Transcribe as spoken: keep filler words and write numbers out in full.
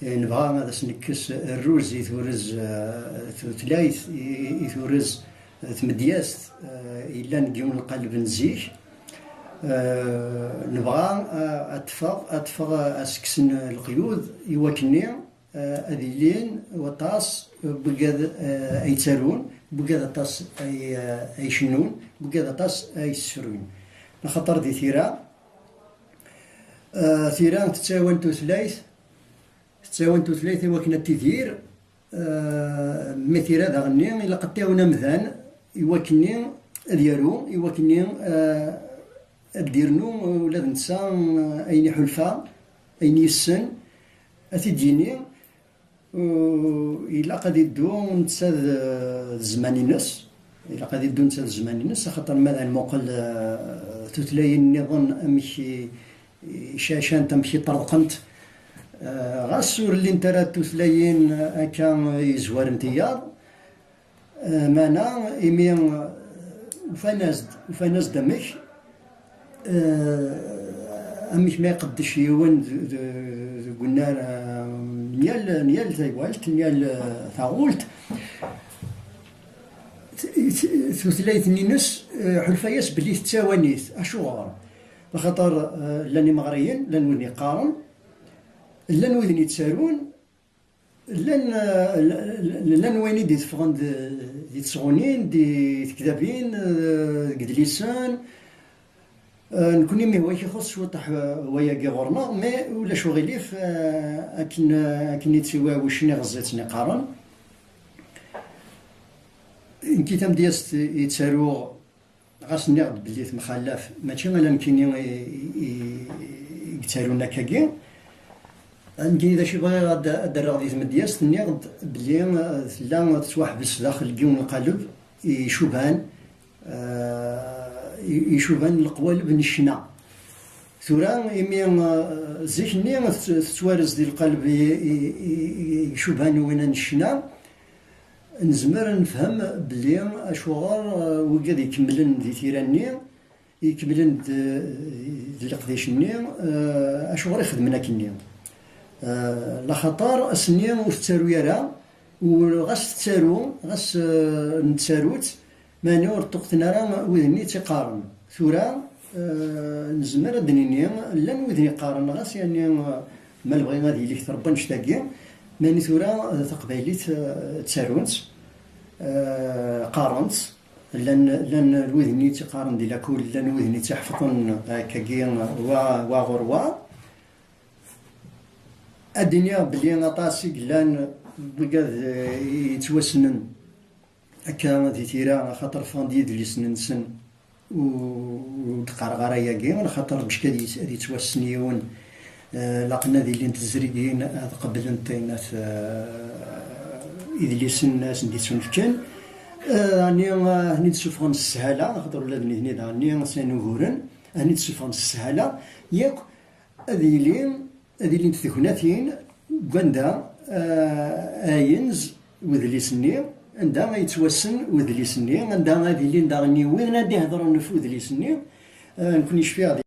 Nebɣa ad as-nekkes rruz i turez, eh, tutlayt, i, i turez, eh, tmedyazt, eh, yellan deg yiwen lqaleb n zik. Eh, nebɣa, eh, ad teffeɣ, ad teffeɣ, eh, ad s-kksen leqyud i wakkenni, eh, ad ilin waṭas n wigad, eh, ay yettarun, n wigad aṭas ay, eh, ay icennun, n wigad aṭas ay yessefrun. Axaṭer di tira, eh, tira tettɛawan tutlayt, tettɛawan tutlayt i wakken ad tidir, eh, mi tira daɣenni ilaq ad tɛawen amdan i wakkenni ad yaru, i wakkenni, eh, ad d-irnu ula d netta, eh, ayen iḥulfa, ayen yessen, ad t-id-yini. Eh, ilaq ad iddu netta d, d zzman-ines, ilaq ad iddu netta d zzman-ines, axaṭer ma ad nmuqel, eh, tutlayin nniḍen amek i, i cacant, amek i ṭṭerḍqent, eh, ɣas ur llint ara tutlayin akka yezwaren tiyaḍ, eh, meɛna imi, eh, ufan-as-d, ufan-as-d amek, eh, amek ma iqeddec yiwen d, d, deg unnar, eh, n yal, n yal taywalt, n yal, eh, taɣult, t-, t-, tutlayt-nni-ines, eh, ḥulfa-yas belli tettawan-it. Acuɣer? Axaṭer, eh, llan imeɣriyen, llan widen yeqqaren, llan widen yettarun, llan, eh, l-, l-, llan wayen i d-iteffɣen d-, di tesɣunin, di tekdabin, eh, deg idlisen. Eh, nekni mi hwa k-ixuṣ cwiṭ, eh, wayagi ɣur-neɣ, mais ulac uɣilif, eh, akken, eh, akken i tt-iwa wuccen iɣeẓẓ-itt-nni qqaren. Nekki tamedyazt i ttaruɣ, ɣas nniɣ-d belli temxallaf, mačči ala nekkini i, i, i yettarun akkagi. Nekkini d acu i bɣiɣ ad, ad d-rreɣ di tmedyazt, nniɣ-d belli, eh, tella tettwaḥbes daxel n yiwen lqaleb icuban, eh, i, icuban leqwaleb n ccna. Tura, imi, eh, zik-nni tett-, tettwarez di lqaleb i, i, i, i icuban winna n ccna, nezmer ad nefhem belli acuɣer, eh, wigad ikemmlen di tira-nni, ikemmlen d, d leqdic-nni, eh, acuɣer i xedmen akkenni. Eh, laxaṭer ass-nni ur tettaru ara, u ɣas tettaru, ɣas, eh, nettaru-tt, meɛna ur ṭṭuqten ara wid-nni i tt-iqqaren. Tura, eh, nezmer ad d-nini, llan wid-nni qqaren, ɣas yani, eh, ma lebɣi ad yili ketrebba annect-agi, meɛna tura, eh, taqbaylit, eh, ttarun-tt, eh, qqaren-tt, llan, llan wid-nni i tt-iqqaren di lakul, llan wid-nni i tt-iḥefḍen, eh, akkagi, wa, wa ɣur wa. Ad d-iniɣ belli aṭas i yellan wigad, eh, yettwassnen akka di tira, axaṭer ffɣen-d yidlisen-nsen, ur, ur d-qqareɣ ara ayagi, axaṭer mecka ad yet-, ad yettwassen yiwen, eh, laqen ad ilint tezrigin, ad qeblent ayen at, eh, idlisen ad sen-d-ittunefken. Eh, daɣenni, eh, ad ten-id-ssuffɣen s sshala, axaṭer ula d nitni daɣenni sɛan uguren, ad ten-id-ssuffɣen s sshala, yakk ad yili, ad ilint tegnatin deg wanda, eh, ayenz wedlis-nni, anda ay yettwassen wedlis-nni, anda ad ilin daɣen widen ad d-ihedren ɣef wedlis-nni, eh, nekkni cfiɣ